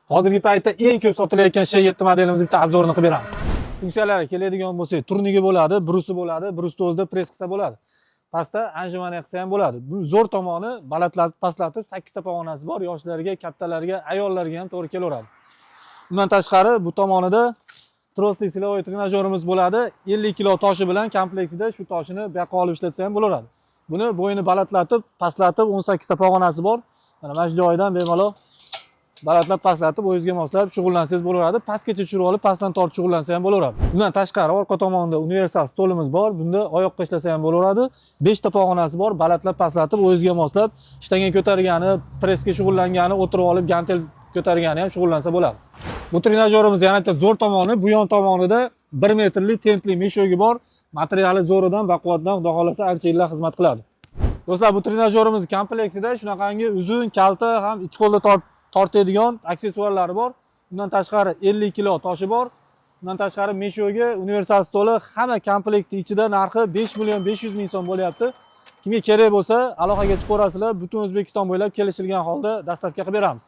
Hozirgi paytda eng ko'p sotilayotgan Sh7 modelimizni bitta обзор ini qilib beramiz. Funksiyalari keladigan bo'lsak, turnigi bo'ladi, brusi bo'ladi, brusni o'zida press qilsa bo'ladi. Pastda отжимание qilsa ham bo'ladi. Bu zo'r tomoni, balandlatib, pastlatib 8 ta pog'onasi bor, yoshlarga, kattalarga, ayollarga ham to'g'ri kelaveradi. Undan tashqari bu tomonida trosli силовой trenajyorimiz bo'ladi. 50 kilo toshi bilan komplektida, shu toshini bu yoqqa olib ishlatsa ham bo'laveradi. Buni bo'yini balandlatib, pastlatib 18 ta pog'onasi bor. Mana shu joyidan bemalol balandlab, pastlatib, o'zingizga moslab shug'ullansangiz bo'laveradi. Pastgacha tushirib olib, pastdan tortib shug'ullansa ham bo'laveradi. Undan tashqari orqa tomonida universal stolimiz bor. Bunda oyoqqa ishlasa ham bo'laveradi. 5 ta pog'onasi bor, balandlab, pastlatib, o'zingizga moslab, shtanga ko'targani, pressga shug'ullangani, o'tirib olib gantel ko'targani ham shug'ullansa bo'ladi. Bu trenajyorimiz yana bitta zo'r tomoni, bu yon tomonida 1 metrli tentli мешок i bor. Materiali zo'ridan, baquvvatdan, xudo xohlasa, ancha yillar xizmat qiladi. Do'stlar, bu trenajyorimiz komplektida shunaqangi uzun, kalta ham ikki qo'lda tortadigan aksessuarlari bor. Undan tashqari 50 kilo toshi bor. Undan tashqari мешок i, universal stoli, hamma komplekti ichida narxi 5 million 500 ming so'm bo'lyapti. Kimga kerak bo'lsa, aloqaga chiqaverasizlar. Butun O'zbekiston bo'ylab kelishilgan holda доставка qilib beramiz.